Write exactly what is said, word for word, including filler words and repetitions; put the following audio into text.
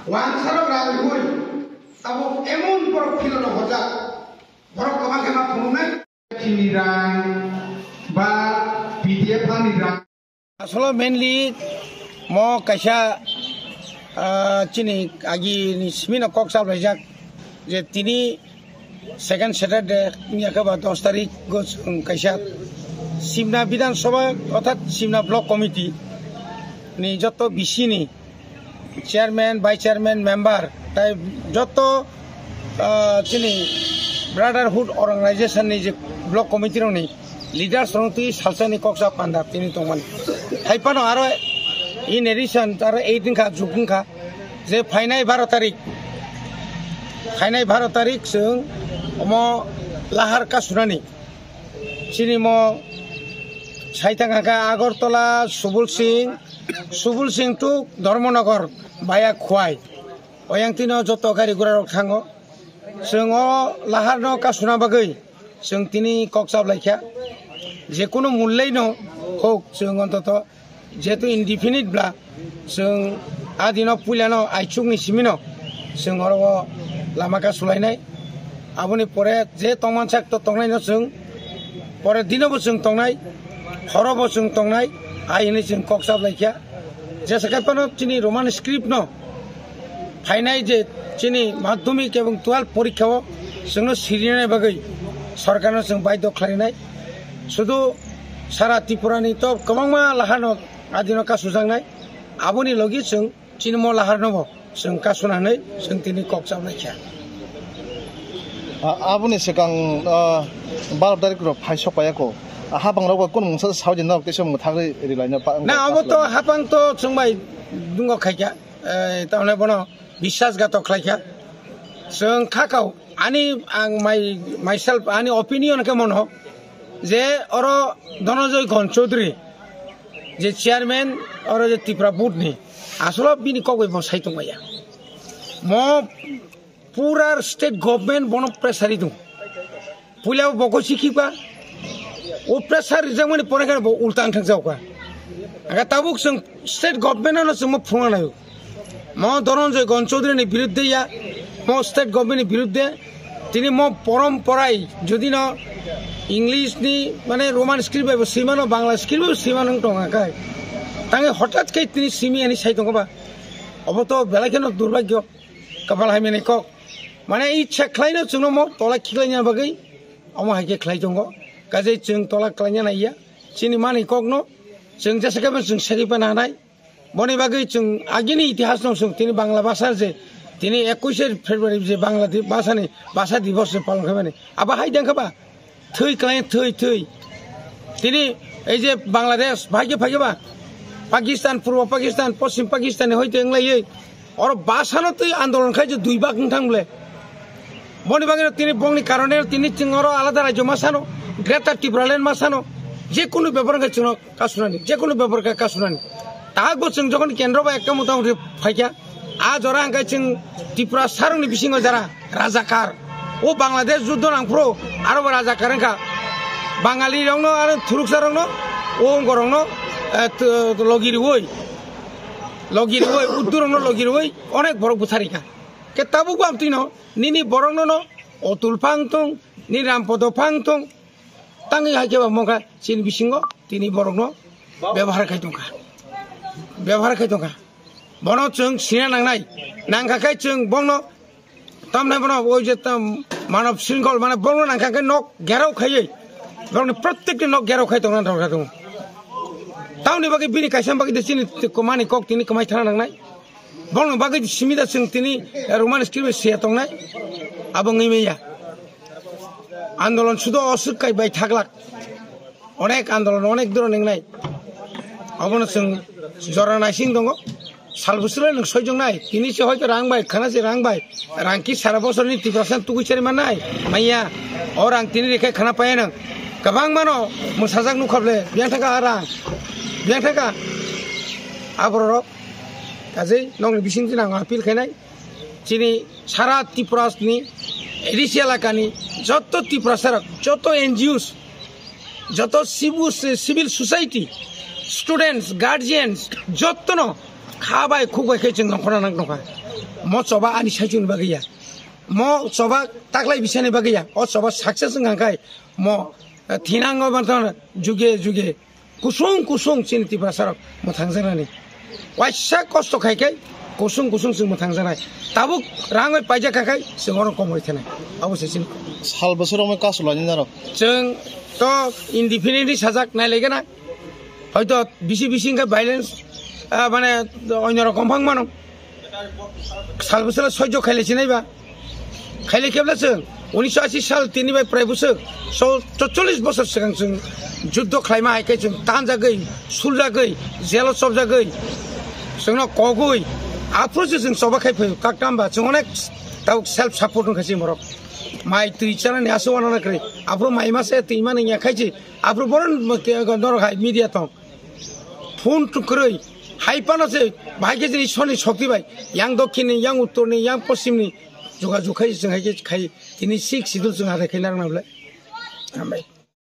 Wansarok rang hui, tabuk emon borok philano hojak, borok kwbang khe ma phunuknai. Chini rang ba P D F ni rang. Asolo mainly mo kaisa, ah, chini agi ni simi no kok chap laijak je tini second Saturday ni akaba dos tarik go chwng kaisa Simna Bidhan Sabha orthat Simna Block Committee ni joto B C ni chairman, vice chairman, member, tai joto, ah, chini brotherhood organization ni je block committee rok ni leaders rok twi salsani kok sa panda tini tongmani. Hai phano aro in addition aro eight wngkha, juk wngkha je phainai baro tarik, phainai baro tarik chwng omo lahar kasunani. Chini mo saithang haka Agartala, Subul Singh, Subul Singh to Dharmanagar via Khwai. Oyang tino joto gari gura rok thango. Chwng o lahar no kasuna bagwi chwng tini kok chap laikha. Jekunu mullei no hok chwng ontoto jehetu indefinite bla chwng a dino puilano aichukni simino chwng oro o lama kasulainai. Aboni pore je tongmansak to tongnaino chwng pore dinobo chwng tongnai, horobo chwng tongnai, ai hwnwi chwng kok chap laikha. Jesa khai phano chini Roman script no phainai je chini madhyamik ebong twelve porikha o chwngno sirinai bagwi sorkarno chwng baidhyo khlainai. Sudu sara Tripura ni to kwbangma lahano adino kasujaknai. Aboni logi chwng chini mo lahar no bo chwng kasuna hwnwi chwng tini kok chap laikha. A-, aboni swkang, ah, baro tarik rok phai sok paiya ko. Ah, hapang rok bai kunu mungsa saudi norok teisa mwthagwi rilaina pa-, na abo to hapang to chwng bai dungo khaikha. Eh, tamne bono biswas gatok khlaikha. Chwng khakao ani ang my, myself ani opinion khe mono je oro Dhananjay Ghon Chaudhary je chairman oro je Tripura board ni asolo bini kok bai bo sai tongmaya. Mo pura state government bono pressure ri tongo. Puila bo boko sikhiba. O pressure rijak mani pore khe bo ulta ang thang jauka. Aga tabuk chwng state government no chwng mo phunga nayo. Mo Dhananjay Ghon Chaudhary ni biruddhe ya, mo state government ni biruddhe, tini mo porom porai, jodi no English ni, mane Roman script bai bo swimano, Bangla script bai bo swimano wng tonga kai. Tangi hothat kai tini simi ani sai tongo ba. Obo to belai kheno durbhagyo, kapal hai mani kok. Mane ichha khlai no chwngno mo tola khiklai na bagwi, omo hai khe khlai tongo. Kajai chwng tola khlai na naiya, chini mani kok no, chwng jesa khe chwng segi pa na nai. Boni bagwi chwng agini itihas no chwng tini Bangla bhasha je tini ekush February je Bangla di-, bhasha ni bhasha divos je palon khaimani. Abo hai dengkha ba? Thwi klai thwi thwi. Tini ei je Bangladesh bhai khe phai khe ba? Pakistan, Purbo Pakistan, Poschim Pakistan ni hoite wng lai oro bhasha no twi andolon khai je dui bak wng thang ble. Boni bagwi no tini bongni karone tini chwng oro alada rajyo ma sano, Greater Tipraland ma sano, je kunu bepar wngkha chwngno kasunani, je kunu bepar khe kasunani. Tahak bo chwng jokhon kendro ba ekta mota moti phaikha, a jora hwnkhe chwng Tripura sarokni bisingo jara rajakar. O Bangladesh juddo nangphuru aro bo rajakar wngkha. Bangali rokno aro thuruksa rokno o wngkorokno, eh, t-, logi rwui, logi rwui, uddu rokno logi rwui onek borok butharikha. Khe tabukbo amtwino nini borokno no Otul phang thung, ni Rampodo phang thung, tangwi hai khe ba mokha chini bisingo tini borokno bebhar khai tongkha, bebhar khai tongkha. Bono chwng sina nangnai, nangkha khe chwng bono tamnai bono oi je tam manav sringkhol mane bono nangkha khe nok gerao khaiwi, borokni prottekni nok gerao khai tongna dorkar tongo. Tamoni bagwi bini kaisa bagwi de chini kwmani kok tini kwmai thana nangnai. Bongni bagwi simi da chwng tini Roman script bai siya tongnai. Abo wngwi manya. Andolon sudo oswk kai bai thaglak. Onek andolon, onek doron wngnai. Abono chwng jora naising tongo. Sal bwswlai nwng soijongnai. Tini se hoito rang bai, khana se rang bai. Rang ki sara bosorni Tiprasa tugui chari mannai? Manya. O rang tini rikhe khana paya nwng. Kwbangmano mwsajak nukha ble. Biyang thangkha a rang. Biyang thangkha. Aborok. Kajei nokni bising tini ang appeal khainai, chini sara Tripura ni A D C elaka ni joto Tiprasa rok, joto N G Os, joto civil, civil society, students, guardians, jotono Kha bai khuk bai khe chwng nongkhorna nang tongkha. Mo choba ani saichung ni bagwi ya. Mo choba taklai bisani bagwi ya. O choba success wngkha khai mo, eh, thinango manthono juge juge kusung kusung chini Tiprasa rok mwthangjaknani. Waisa kosto khai khai kusung kusung chwng mwthangjaknai. Tabuk rang bai paijak kha khai chwng oro komoi thanai. Abo se chini. Sal bwswk romwi kasu lainai norok? Chwng to indefinitely sajak nai laigana. Hoito bisi bisi hwnkhe violence, ah, mane, onyo rokom phang mano. Sal bwswla soijo khaile sinai ba. Khaile kebla chwng unisho ashi sal tini bai prai bwswk so chorchollis bosor swkang chwng juddo khlaima hai khe chwng tanjagwi, suljagwi, jelo chopjagwi, chwngno kogwi, aphuru se chwng choba khai phaio. Kaktam ba chwng onek tabuk self support wngkha se borok. Mai twi chanani aswk wana na kwrwi. Aphuru mai mase twi mani ya khai se. Aphuru boron norok hai media tong. Phone tu kwrwi. Hai pano se bahai khe chini Ishwar ni shokti bai. Yang dokhin ni, yang uttor ni, yang poschim ni jogajog khai chwng hai khe khai tini sixth schedule chwng adai khai narwkna bwle. Hambai.